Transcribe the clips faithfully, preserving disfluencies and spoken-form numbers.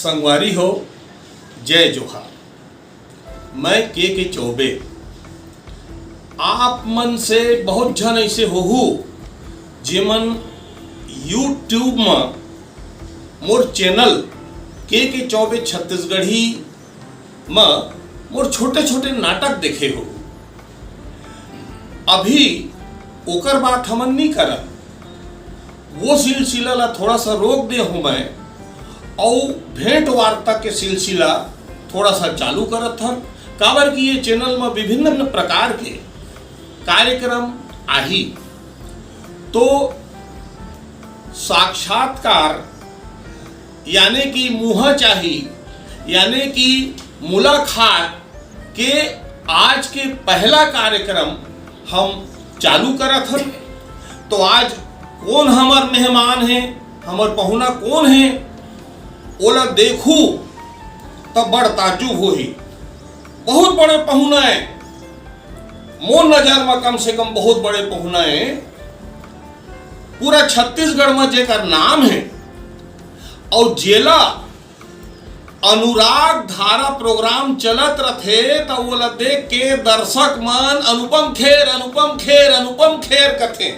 संगवारी हो, जय जोहार। मैं के के चौबे। आप मन से बहुत झन ऐसे होहू, जेमन YouTube म मोर चैनल के के चौबे छत्तीसगढ़ी म मोर छोटे-छोटे नाटक देखे होहू। अभी ओकर बात हमन नी करन, वो सिलसिला ला थोड़ा सा रोक दे हूँ मैं, अउ भेंट वार्ता के सिलसिला थोड़ा सा चालू करत हन, काबर कि ये चैनल म विभिन्न प्रकार के कार्यक्रम आही। तो साक्षात्कार, यानी कि मुहाचाही, यानी कि मुलाकात के आज के पहला कार्यक्रम हम चालू करत हन। तो आज कोन हमर मेहमान हे, हमर पहुना कोन हे, ओला देखू त बड़ ताज्जुब होही। बहुत बड़े पहुना हे, मोर नजर म कम से कम बहुत बड़े पहुना हे। पूरा छत्तीसगढ़ म जेकर नाम हे, अउ जेला अनुराग धारा प्रोग्राम चलत रथे, त ओला देख के दर्शक मन अनुपम खेर, अनुपम खेर, अनुपम खेर कथे।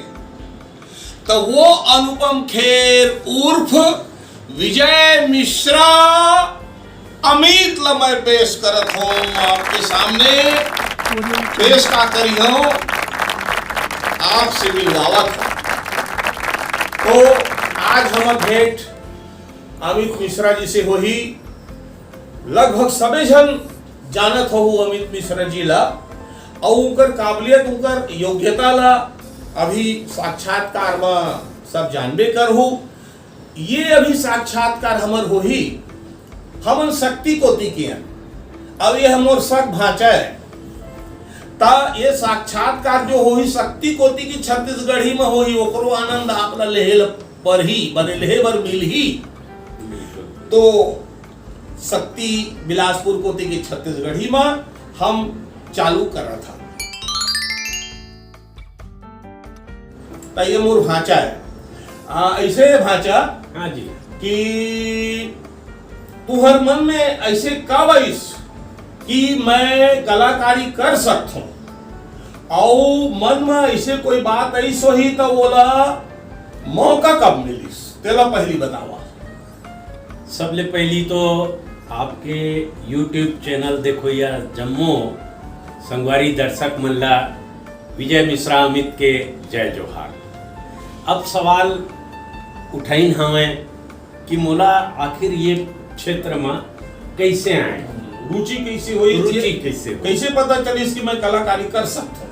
त वो अनुपम खेर उर्फ विजय मिश्रा अमित ल मैं पेश करत हूँ आपके सामने। पेश का करी हूँ, आपसे मिलवावत हूँ। तो आज हमर भेंट अमित मिश्रा जी से होही। लगभग सबे झन जानत होहू अमित मिश्रा जी ला, अउ उनकर काबिलियत, उनकर योग्यता ला अभी साक्षात्कार म सब जानबे करहू। ये अभी साक्षात्कार हमर होही, हमन सक्ती कोती के हन। अब ये हमर सग भांचा हे, त ये साक्षात्कार जो होही सक्ती कोती की छत्तीसगढ़ी म होही, ओकरो आनंद आप ला लेहे ल परही, बने लेहे बर मिलही। तो सक्ती बिलासपुर कोती की छत्तीसगढ़ी म हम चालू करत हन। त ये मोर भांचा हे। आ, ऐसे हे भांचा हाँ जी। कि तुहर मन में ऐसे कब आइस कि मैं कलाकारी कर सकथों, अउ मन में ऐसे कोई बात आइस होही त ओला मौका कब मिलिस, तेला पहली बतावा। सबले पहली तो आपके YouTube चैनल देखोइया जम्मो संगवारी दर्शक मन ला विजय मिश्रा अमित के जय जोहार। अब सवाल उठाइन हवं कि मोला आखिर ये क्षेत्र म कैसे आए, रुचि कैसे होइस, रुचि ये कैसे होइस? कैसे पता चलिस कि मैं कलाकारी कर सकथों?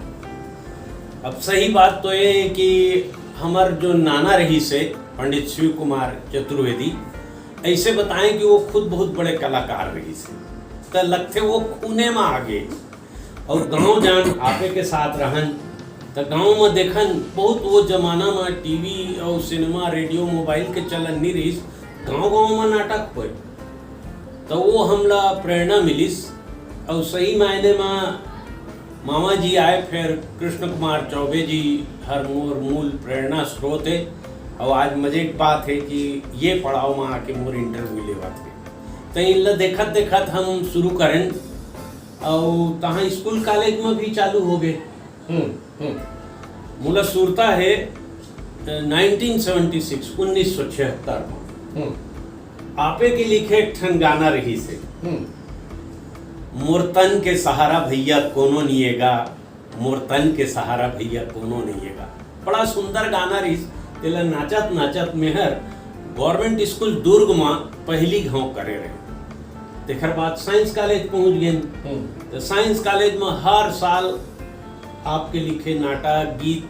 अब सही बात तो ये है कि हमर जो नाना रहिस हे पंडित शिव कुमार चतुर्वेदी, ऐसे बताएं कि वो खुद बहुत बड़े कलाकार रहिस हे, त लगथे वो खूने म आगे। अउ गांव जान आपे के साथ रहन, त गांव म देखन, बहुत वो जमाना म टीवी अउ सिनेमा, रेडियो, मोबाइल के चलन नी रहिस। गांव-गांव म नाटक होय, त वो हमला प्रेरणा मिलिस। अउ सही मायने म मामा जी आए, फेर कृष्ण कुमार चौबे जी हर मोर मूल प्रेरणा स्रोत हे। अउ आज मजे के बात हे कि ये पड़ाव म आके मोर इंटरव्यू लेवत हे। त इनला देखत-देखत हम शुरू करेन। अउ तहाँ स्कूल कॉलेज म भी चालू हो गे। हम्म, हम्म। मोला सुरता हे, अ, नाइनटीन सेवेंटी सिक्स, उन्नीस सौ छिहत्तर म। हम्म। आपे के लिखे एक ठन गाना रहिस हे। हम्म। मोर तन के सहारा भैया कोनो नियेगा, मोर तन के सहारा भैया कोनो नियेगा। बड़ा सुंदर गाना रहिस, तेला नाचत नाचत मेहर गवर्नमेंट स्कूल दुर्ग म पहली घांव करे रहेंव। तेखर बाद साइंस कॉलेज पहुंच गेन। हम्म। त साइंस कॉलेज म हर साल आपके लिखे नाटक, गीत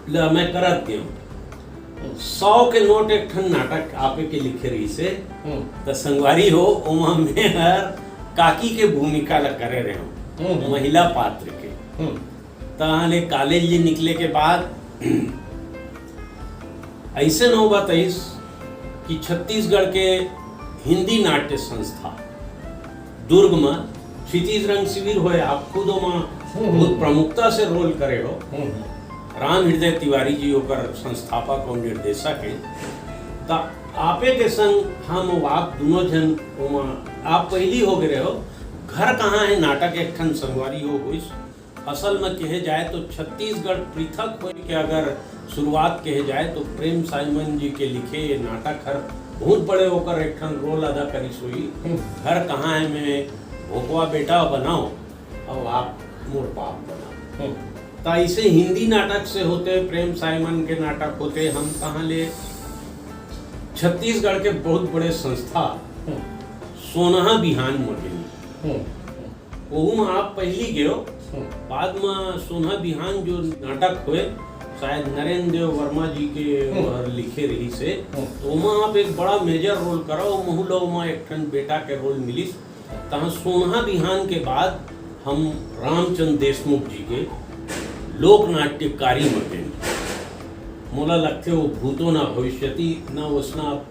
ल मैं करत गेंव। हम्म। सौ के नोट एक ठन नाटक आपे के लिखे रहिस हे। हम्म। त संगवारी हो, ओमा मेहर काकी के भूमिका ल करे रहेंव, हम्म, हम्म। महिला पात्र के। हम्म। तहाँ ले कॉलेज ले निकले के बाद ऐसे नौबत आइस कि छत्तीसगढ़ के हिंदी नाट्य संस्था दुर्ग म क्षितिज रंग शिविर होय, आप खुद ओमा हम्म, हम्म। बहुत प्रमुखता से रोल करे हो। हम्म, हम्म। राम हृदय तिवारी जी ओकर संस्थापक अउ निर्देशक हे। त आपे के संग हम अउ आप दुनों झन ओमा आप पहिली हो गे रहे हो। घर कहाँ है नाटक एक ठन संगवारी हो होइस। असल में कहे जाए तो छत्तीसगढ़ पृथक होए के अगर शुरुआत कहे जाए तो प्रेम साइमन जी के लिखे ये नाटक हर बहुत बड़े ओकर एक ठन रोल अदा करिस होही। हम्म। घर कहाँ है में भोकवा बेटा बनाओ अउ आप मोर बाप बनाओ। हम्म। त ऐसे हिंदी नाटक से होते, प्रेम साइमन के नाटक होते, हम कहाँ ले छत्तीसगढ़ के बहुत बड़े संस्था हम्म। सोनहा बिहान म गेन। हम्म। ओहू म आप पहिली गेव। हम्म। बाद म सोनहा बिहान जो नाटक होए, शायद नरेंद्र देव वर्मा जी के हम्म। ओहर लिखे रहिस हे, हम्म। तो ओमा आप एक बड़ा मेजर रोल करव, महू ल ओमा एक ठन बेटा के रोल मिलिस। तहाँ सोनहा बिहान के बाद हम रामचंद्र देशमुख जी के लोकनाट्यकारी म गेन। मोला लगथे वो भूतो न भविष्यति, न वैसना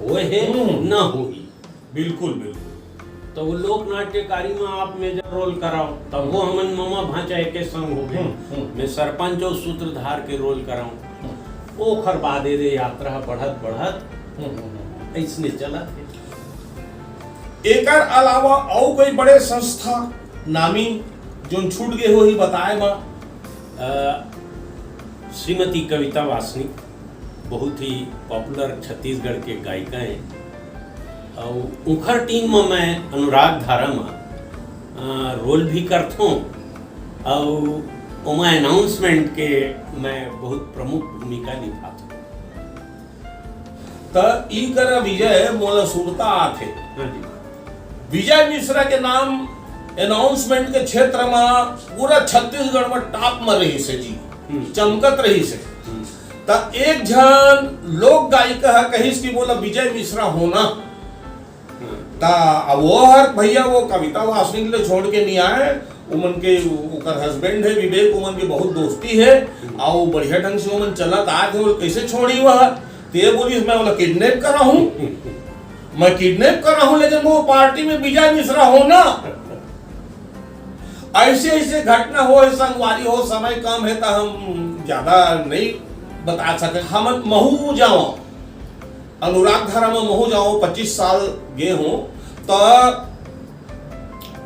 होए हे, हम्म। न होही। बिल्कुल, बिल्कुल। तो वो लोकनाट्यकारी म आप मेजर रोल कराओ, तब वो हमन ममा भांचा एके संग हो गए। हम्म, हम्म। मैं सरपंच अउ सूत्रधार के रोल कराऊं। हम्म। ओखर बाद ये दे यात्रा बढ़त बढ़त हम्म, हम्म, हम्म। ऐसने चलत हे। एकर अलावा अउ कोई बड़े संस्था नामी जोन छूट गए होही बताए म? अ, श्रीमती कविता वासनिक, बहुत ही पॉपुलर छत्तीसगढ़ के गायिका हैं, अउ उखर टीम म मैं अनुराग धारा म, अ, रोल भी करथों, अउ ओमा अनाउंसमेंट के मैं बहुत प्रमुख भूमिका निभाथों। त ई करा विजय मोला सुरता आथे। हाँ जी। विजय मिश्रा के नाम अनाउंसमेंट के क्षेत्र म पूरा छत्तीसगढ़ म टॉप म रहिस हे जी, हम्म। चमकत रहिस हे। हम्म। त एक झन लोक गायिका ह कहिस कि मोला विजय मिश्रा होना। हम्म। त अब वो हर भैया वो कविता वासनिक ले छोड़ के नहीं आए, उमन के, ओकर हस्बैंड हे विवेक, उमन के बहुत दोस्ती हे, हम्म। अउ बढ़िया ढंग से उमन चलत आत हे, वो कैसे छोड़ी वह? ते बोलिस, मैं ओला किडनैप करा हूँ, मैं किडनैप करा हूँ, लेकिन वो पार्टी में विजय मिश्रा होना। ऐसे ऐसे घटना होए संगवारी हो, समय कम हे त हम ज्यादा नहीं बता सकत। हमन महू जावं, अनुराग धारा म महू जावं, पच्चीस साल गे हों, त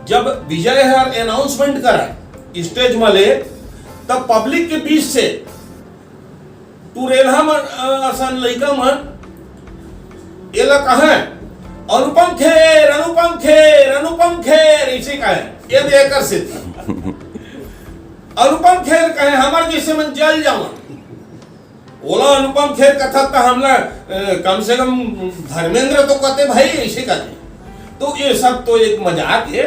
जब विजय हर अनाउंसमेंट कराए स्टेज म ले, तब पब्लिक के बीच से टुरेलहा मन, अ, असन लइका मन एला कहें, "अनुपम खेर, अनुपम खेर, अनुपम खेर," ऐसे कहें। ये दे एकर सेती। अनुपम खेर कहें, हमर जैसे मन जल जावन। ओला अनुपम खेर कथत त हमला, अ, कम से कम धर्मेंद्र तो कहते भाई, ऐसे कहते। तो ये सब तो एक मजाक हे।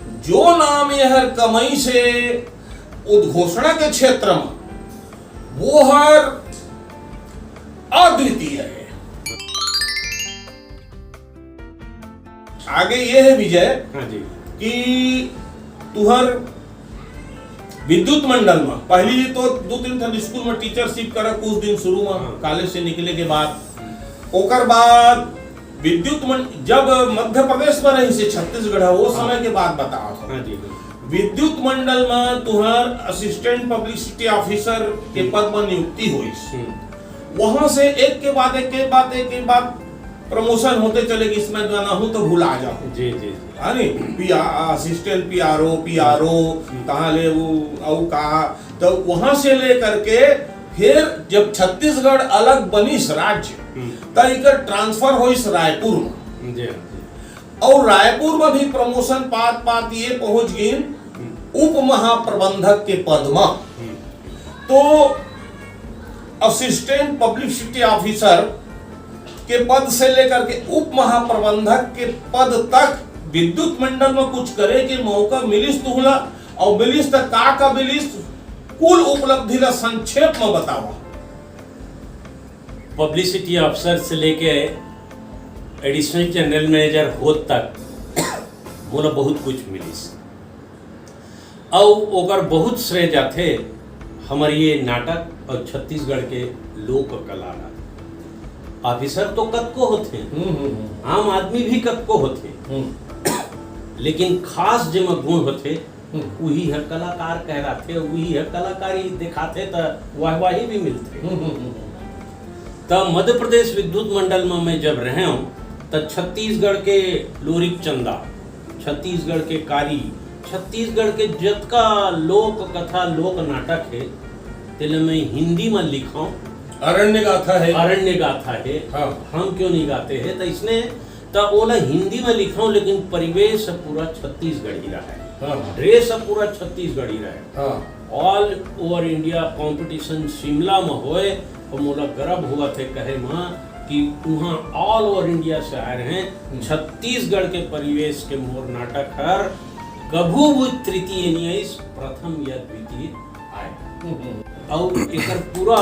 जो नाम ये हर कमाइस हे उद्घोषणा के क्षेत्र म, वो हर अद्वितीय हे। आगे ये हे विजय हाँ जी। कि तुहर विद्युत मंडल म, पहली तो दो तीन ठन स्कूल म टीचरशिप करा कुछ दिन शुरू म, हाँ। कॉलेज से निकले के बाद, ओकर बाद विद्युत मंड-, जब मध्य प्रदेश म रहिस हे छत्तीसगढ़, वो हाँ। समय के बात बतावत हूँ। हाँ जी, हाँ। विद्युत मंडल म तुहर असिस्टेंट पब्लिसिटी ऑफिसर के हम्म। पद म नियुक्ति होइस। हम्म। वहां से एक के बाद एक के बाद एक के बाद प्रमोशन होते चले गिस, मैं गाना हूँ तो भुला जाओ। जी, जी, जी। है नी? पीआर, असिस्टेंट पीआरओ, पीआरओ, हम्म। कहाँ ले वो, अउ कहा, तो वहां से लेकर के फिर जब छत्तीसगढ़ अलग बनिस राज्य, हम्म। त इकर ट्रांसफर होइस रायपुर म। जी, जी। अउ रायपुर म भी प्रमोशन पात पात ये पहुंच गिन हम्म। उप महाप्रबंधक के पद म। हम्म। तो असिस्टेंट पब्लिसिटी ऑफिसर के पद से लेकर के उप महाप्रबंधक के पद तक विद्युत मंडल म कुछ करे के मौका मिलिस तुहला, अउ मिलिस त का का मिलिस, कुल उपलब्धि ला संक्षेप म बतावा। पब्लिसिटी ऑफिसर से लेके एडिशनल जनरल मैनेजर होत तक मोला बहुत कुछ मिलिस। अउ ओकर बहुत श्रेय जाथे हमर ये नाटक अउ छत्तीसगढ़ के लोक कला ला। ऑफिसर तो कतको होथे, हम्म, हम्म, हम्म। आम आदमी भी कतको होथे, हम्म। लेकिन खास जेमा गुण होथे, हम्म। उही ह कलाकार कहलाथे, उही ह कलाकारी दिखाथे, त वाहवाही भी मिलथे। हम्म, हम्म, हम्म। त मध्य प्रदेश विद्युत मंडल म मैं जब रहेंव, त छत्तीसगढ़ के लोरिक चंदा, छत्तीसगढ़ के कारी, छत्तीसगढ़ के जतका लोक कथा, लोक नाटक हे, तेला मैं हिंदी म लिखंव। अरण्य गाथा हे। अरण्य गाथा हे। हाँ। हम क्यों नहीं गाते हैं? त इसने, त ओला हिंदी म लिखंव, लेकिन परिवेश ह पूरा छत्तीसगढ़ी रहय। हाँ, हाँ। Dress ह पूरा छत्तीसगढ़ी रहय। हाँ। All over India competition Shimla म होय, अउ मोला गर्व होवत हे कहे म कि उहाँ all over India से आए रहें। हम्म। छत्तीसगढ़ के परिवेश के मोर नाटक हर कभू भी तृतीय नइ आइस, प्रथम या द्वितीय आए। हम्म, हम्म। अउ एकर पूरा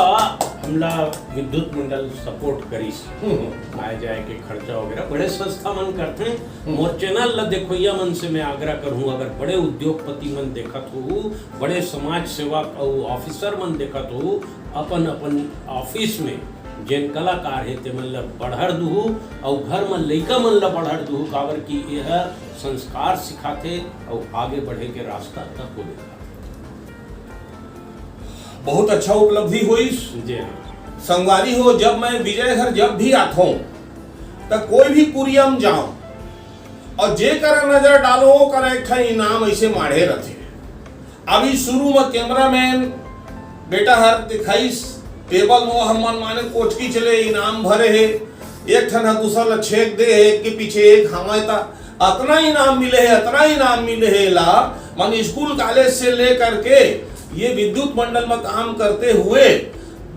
हमला विद्युत मंडल support करिस। हम्म, हम्म। आए जाए के खर्चा वगैरह बड़े संस्था मन करथे। हम्म। मोर channel ल देखवइया मन से मैं आग्रह करहूँ, अगर बड़े उद्योगपति मन देखत हो, बड़े समाज सेवक अउ officer मन देखत हो, अपन अपन office में जेन कलाकार हे, तेमन ल बढ़र दुहू अउ घर म लइका मन ल बढ़र दुहू, काबर कि एह संस्कार सिखाथे अउ आगे बढ़े के रास्ता तको देखाथे। बहुत अच्छा उपलब्धि होइस। जी हाँ। संगवारी हो, जब मैं विजय घर जब भी आथों, त कोई भी पुरिया म जाओं, अउ जेकर नजर डालो, ओकर एक ठन इनाम ऐसे माढ़े रथे। अभी शुरू म cameraman बेटा हर दिखाइस, table म हमन माने कोचकी चले इनाम भरे हे, एक ठन ह दूसर ल छेक दे हे, एक के पीछे एक हवय, त अतना इनाम मिले हे, अतना इनाम मिले हे ला, मन स्कूल कॉलेज से लेकर के ये विद्युत मंडल म काम करते हुए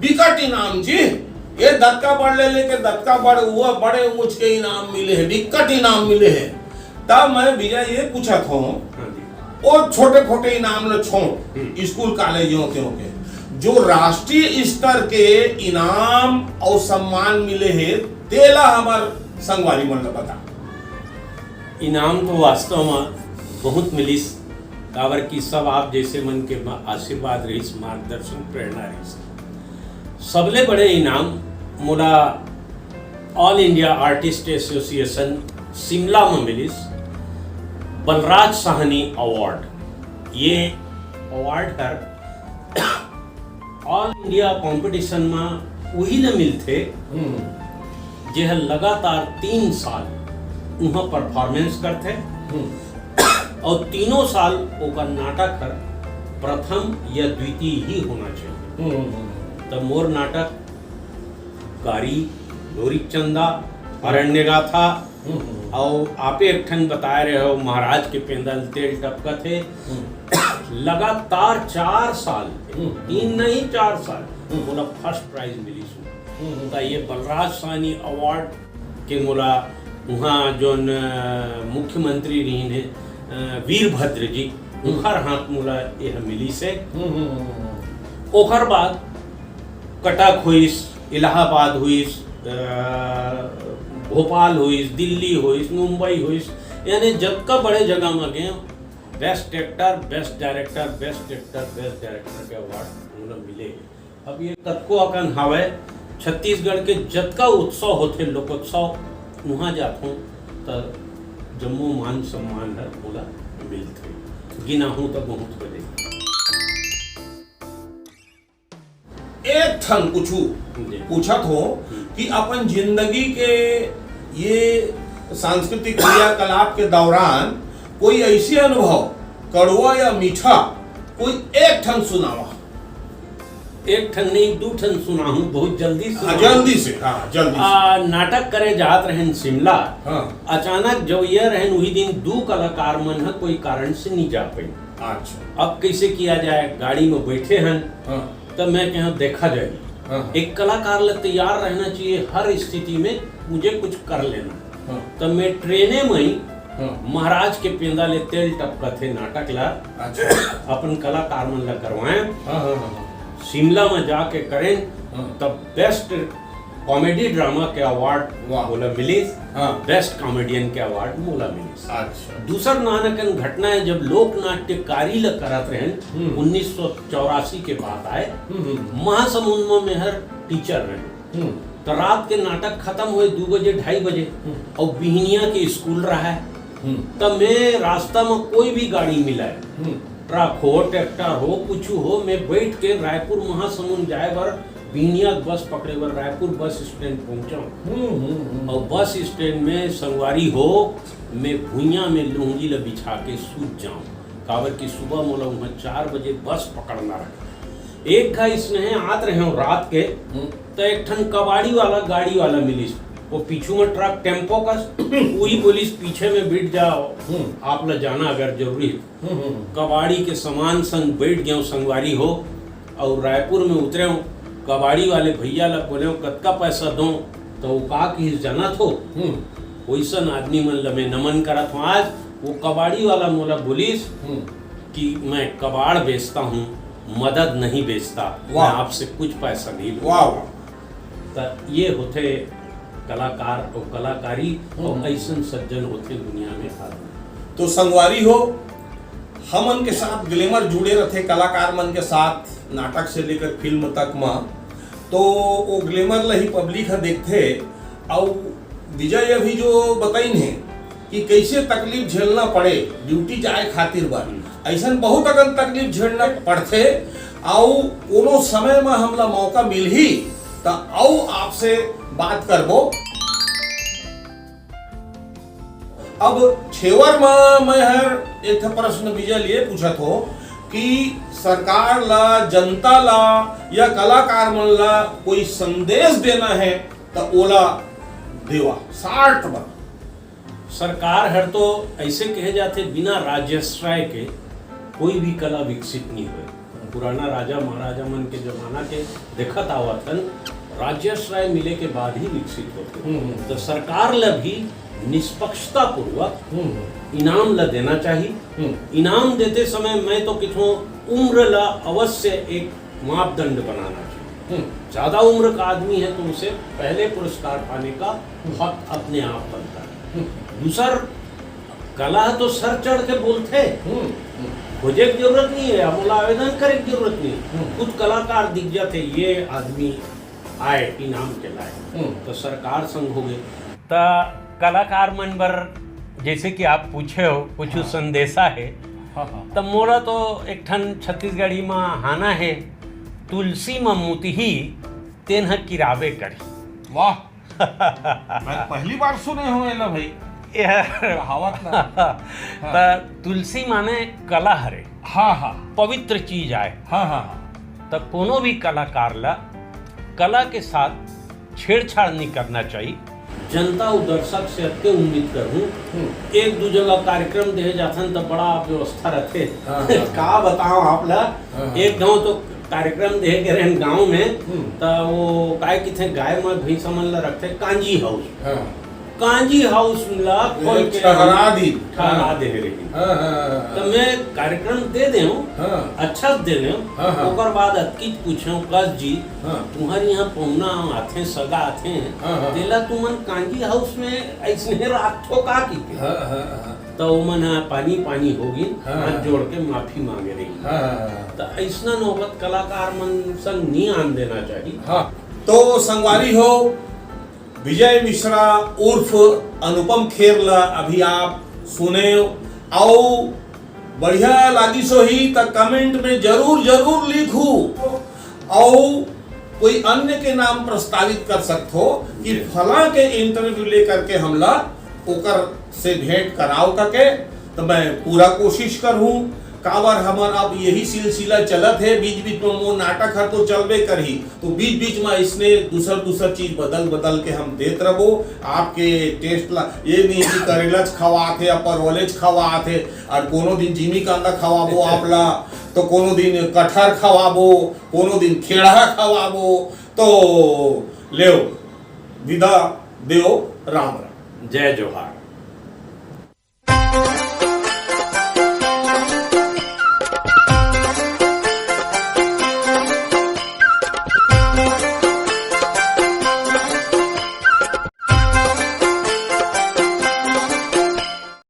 बिकट इनाम जी, ये दतका बड़ ले लेके दतका बड़, वो बड़े ऊंच के इनाम मिले हे, बिकट इनाम मिले हे। तब मैं विजय ये पूछत हूँ, हाँ जी। वो छोटे फोटे इनाम ल छोड़, हम्म। स्कूल कॉलेज यो त्यों के, जो राष्ट्रीय स्तर के इनाम और सम्मान मिले हे, तेला हमर संगवारी मन ल बता। इनाम तो वास्तव म बहुत मिलिस, काबर कि सब आप जैसे मन के म-, आशीर्वाद रहिस, मार्गदर्शन, प्रेरणा रहिस। सबले बड़े इनाम मोला All India Artist Association Shimla म मिलिस, बलराज साहनी award। ये award हर all India competition म उही ल मिलथे, हम्म। जे ह लगातार तीन साल उहाँ performance करथे, हम्म। अउ तीनों साल ओकर नाटक हर प्रथम या द्वितीय ही होना चाहिए। हम्म, हम्म, हम्म। त मोर नाटक कारी, लोरिक चंदा, अरण्य गाथा, हम्म, हम्म। अउ आपे एक ठन बताए रहे हो, महाराज के पेंदा ल तेल टपकत हे। हम्म। लगातार चार साल, हम्म। तीन नहीं, चार साल, हम्म। मोला first prize मिलिस। हम्म। त ये बलराज साहनी award के मोला उहाँ जोन, अ, मुख्यमंत्री रहिन हे, अ, वीरभद्र जी, हम्म। उनकर हाथ मोला यह मिलिस हे। हम्म, हम्म, हम्म, हम्म। ओकर बाद कटक होइस, इलाहाबाद होइस, अ, भोपाल होइस, दिल्ली होइस, मुंबई होइस, यानी जतका बड़े जगह म गेंव, best actor, best director, best actor, best director के award मोला मिले हे। अब ये कतको अकन हावय, छत्तीसगढ़ के जतका उत्सव होथे, लोकोत्सव, उहाँ जाथों, त जम्मो मान सम्मान हर मोला मिलथे। गिनाहूँ त बहुत बने। एक ठन कुछु जी। पूछत हो हम्म। कि अपन जिंदगी के ये सांस्कृतिक क्रियाकलाप के दौरान कोई ऐसी अनुभव, कड़वा या मीठा, कोई एक ठन सुनावा। एक ठन नहीं, दू ठन सुनाहूँ, बहुत जल्दी हाँ, सुनाहूँ। जल्दी से, हाँ, जल्दी से। आ, नाटक करे जात रहेन शिमला। हाँ। अचानक जब ये रहेन, उही दिन दू कलाकार मन ह कोई कारण से नहीं जा पाइन। अच्छा। अब कैसे किया जाए, गाड़ी में बैठे हन, हाँ। त मैं कहेंव देखा जाही। हाँ, हाँ। एक कलाकार ल तैयार रहना चाहिए हर स्थिति में, मुझे कुछ कर लेना। हाँ। त मैं ट्रेने में ही हाँ। महाराज के पेंदा ले तेल टपकथे नाटक ला अच्छा। अपन कलाकार मन ला करवाएं। हाँ, हाँ, हाँ, हाँ। शिमला में जाके करेन, हाँ। तब best comedy drama के award वाह। मोला मिलिस, हाँ। Best comedian के award मोला मिलिस। अच्छा। दूसर नानकन घटना हे, जब लोक नाट्यकारी ल करत रहेन, हम्म। उन्नीस सौ चौरासी के बात आए, हम्म, हम्म। महासमुंद में मैं हर teacher रहेन। हम्म। त रात के नाटक खतम होए दू बजे, ढाई बजे, हम्म। अउ बिहनिया के स्कूल रहय। हम्म। त मैं रास्ता में कोई भी गाड़ी मिलय, हम्म। ट्रक हो, ट्रैक्टर हो, कुछु हो, मैं बैठ के रायपुर महासमुंद जाए बर बिहनिया के बस पकड़े बर रायपुर बस स्टैंड पहुंचा हूं। हम्म हम्म हम्म। और बस स्टैंड में संगवारी हो, मैं भुइयां में लुंगी ल बिछा के सूत जाऊं, काबर कि सुबह मोला उहां चार बजे बस पकड़ना रहे। एक घा इसने आत रहे हो रात के, हम्म। तो एक ठन कबाड़ी वाला गाड़ी वाला मिलिस, वो पीछू में ट्रक टेम्पो कस, वही बोलिस पीछे में बैठ जाओ, हम्म। आप ला जाना अगर जरूरी है। हम्म हम्म हम्म। कबाड़ी के सामान संग बैठ गयो संगवारी हो, और रायपुर में उतरे हो, कबाड़ी वाले भैया ला बोले हो कतका पैसा दो, तो वो का किस जानत हो, हम्म वैसन आदमी मन ला मैं नमन करत हूँ। आज वो कबाड़ी वाला मोला बोलिस हम्म। कि मैं कबाड़ बेचता हूँ, मदद नहीं बेचता, मैं वाह। आपसे कुछ पैसा नहीं लूंगा। वाह वाह। त ये होथे कलाकार और कलाकारी, और हम्म। ऐसन सज्जन होथे दुनिया में आदमी। तो संगवारी हो, हमन के साथ ग्लैमर जुड़े रथे कलाकार मन के साथ, नाटक से लेकर फिल्म तक म। तो वो ग्लैमर ल ही पब्लिक ह देखथे। अउ विजय अभी जो बताइन हे कि कैसे तकलीफ झेलना पड़े ड्यूटी जाए खातिर बर, ऐसन बहुत अकन तकलीफ झेलना पड़थे। अउ कोनो समय म हमला मौका मिलही त अउ आपसे बात करबो। अब छेवर म मैं हर एक ठो प्रश्न विजय लिए पूछत हो कि सरकार ला, जनता ला या कलाकार मन ला कोई संदेश देना है त ओला देवा शार्ट म। सरकार हर तो ऐसे कहे जाथे, बिना राजाश्रय के कोई भी कला विकसित नहीं होय। पुराना राजा महाराजा मन के जमाना के देखत आवत हन, राजाश्रय मिले के बाद ही विकसित होथे। हम्म, हम्म। तो सरकार ला भी निष्पक्षता पूर्वक हम्म, हम्म, इनाम ला देना चाहिए। हम्म। इनाम देते समय मैं तो किथों उम्र ला अवश्य एक मापदंड बनाना चाहिए। हम्म। ज्यादा उम्र का आदमी है तो उसे पहले पुरस्कार पाने का हक अपने आप बनता है। हम्म। दूसर, कला तो सर चढ़ के बोलथे, हम्म, हम्म। खोजे के जरूरत नहीं है, मोला आवेदन करे के जरूरत नहीं है। हम्म। खुद कलाकार दिख जाथे, ये आदमी आए इनाम के लाए, हम्म। तो सरकार संग हो गए। त कलाकार मन बर जैसे कि आप पूछे हो, कुछ हाँ। संदेशा है, हाँ, हाँ। त मोला तो एक ठन छत्तीसगढ़ी म हाना है, तुलसी म मुतही तेन ह किराबे करही। वाह, मैं पहली बार सुने हूँ एला भाई। यह कहावत ना। त तुलसी माने कला हरे, हाँ हाँ पवित्र चीज आए। हाँ हाँ हाँ। त कोनो भी कलाकार ला कला के साथ छेड़छाड़ नहीं करना चाहिए। जनता अउ दर्शक से अतके उम्मीद करहूँ, हम्म। एक दू जगह कार्यक्रम देहे जाथन त बड़ा व्यवस्था रथे। हाँ, हाँ। का बताओ आप ला, हाँ, हाँ। एक गांव तो कार्यक्रम देहे गए रहन गांव में, हम्म। त वो काय किथे गाय में भैंसा मन ला रखथे कांजी हाउस। हाँ। कांजी हाउस ला खोल के ठहरा दी। ठहरा दे रही। हाँ, हाँ, हाँ, तो हाँ। मैं कार्यक्रम दे दे हूँ, हाँ। अच्छा दे दे हूँ। हाँ, हाँ। ओकर बाद अतकीच पूछे हूँ, कस जी, हाँ। तुम्हारे यहाँ पहुना आथे, सगा आथे, हाँ, हाँ। तेला तुमन कांजी हाउस में ऐसने राखथो का की के? हाँ, हाँ, हाँ। तो ओमन ह पानी पानी हो गिन, हाँ, हाथ हाँ। जोड़ के माफी मांगे रही। हाँ, हाँ, हाँ। तो ऐसना नौबत कलाकार मन संग नहीं आन देना चाहिए। हाँ। तो संगवारी हो, विजय मिश्रा उर्फ अनुपम खेर ला अभी आप सुने, अउ बढ़िया लागिस होही त कमेंट में जरूर जरूर लिखू, अउ कोई अन्य के नाम प्रस्तावित कर सकत हो कि जी। फला के इंटरव्यू लेकर के हमला ओकर से भेंट कराओ करके, तो मैं पूरा कोशिश करहूँ। काबर हमर अब यही सिलसिला चलत है, बीच बीच में मोर नाटक हर तो चलबे करही, तो बीच बीच में इसने दूसर दूसर चीज बदल बदल के हम देत रहो आपके टेस्ट ला। ये नहीं कि करेलाच खवात है या परवलेच खवात है, और कोनो दिन जिमी कांदा खवाबो आप ला, तो कोनो दिन कटहर खवाबो, कोनो दिन खेड़ा खवाबो। तो लेव विदा देव, राम राम। जय जोहार।